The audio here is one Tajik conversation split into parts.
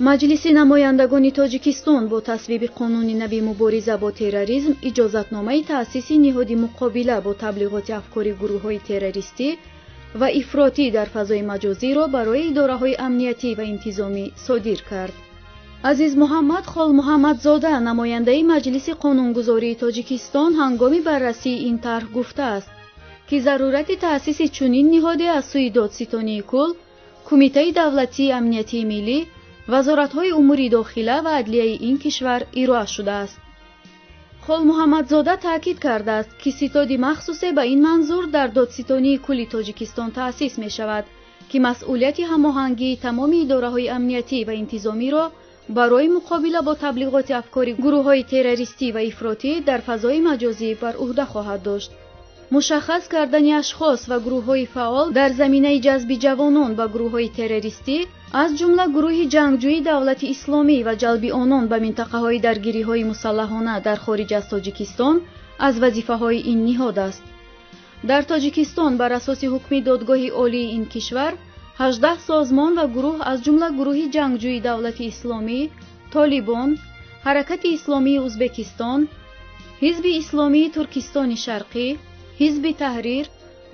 Маҷлиси намояндагони Тоҷикистон бо тасвиби қонуни нави мубориза бо терроризм иҷозатномаи таъсиси ниҳоди муқобила бо таблиғоти афкори гурӯҳҳои террористӣ ва ифротӣ дар фазои маҷозиро барои идораҳои амниятӣ ва интизомӣ содир кард. Азизмуҳаммад Холмуҳаммадзода, намояндаи Маҷлиси қонунгузории Тоҷикистон, ҳангоми баррасии ин тарҳ гуфтааст, ки зарурати таъсиси чунин ниҳоде аз сӯи Додситонии кулл, Кумитаи давлатии амниятии миллӣ, вазоратҳои умури дохила ва адлияи ин кишвар ироа шудааст. Холмуҳаммадзода таъкид кардааст, ки ситоди махсусе ба ин манзур дар Додситонии кулли Тоҷикистон таъсис мешавад, ки масъулияти ҳамоҳангии тамоми идораҳои амниятӣ ва интизомиро барои муқобила бо таблиғоти афкори гурӯҳҳои террористӣ ва ифротӣ дар фазои маҷозӣ бар ӯҳда хоҳад дошт. Мушаххас кардани ашхос ва гурӯҳҳои фаъол дар заминаи ҷазби ҷавонон ба гурӯҳҳои террористӣ, аз ҷумла гурӯҳи ҷангҷӯи Давлати Исломӣ ва ҷалби онон ба минтақаҳои даргириҳои мусаллаҳона дар хориҷ аз Тоҷикистон аз вазифаҳои ин ниҳод аст. Дар Тоҷикистон бар асоси ҳукми Додгоҳи Олии ин кишвар 18 созмон ва гурӯҳ, аз ҷумла гурӯҳи ҷангҷӯи Давлати Исломӣ, Толибон, Ҳаракати Исломии Узбекистон, Ҳизби Исломии Туркистони Шарқӣ, Ҳизби Таҳрир,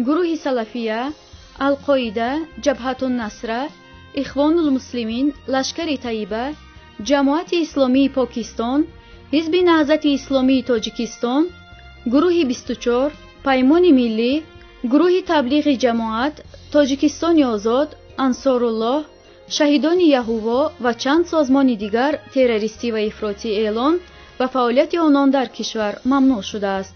гурӯҳи Салафия, Алқоида, Ҷабҳатуннасра, Ихвонулмуслимин, Лашкари Таиба, Ҷамоати Исломии Покистон, Ҳизби Наҳзати Исломии Тоҷикистон, гурӯҳи 24, Паймони Миллӣ, гурӯҳи Таблиғи Ҷамоат, Тоҷикистони Озод, Ансоруллоҳ, Шаҳидони Яҳуво ва чанд созмони дигар террористӣ ва ифротӣ эълон ва фаъолияти онон дар кишвар мамнӯъ шудааст.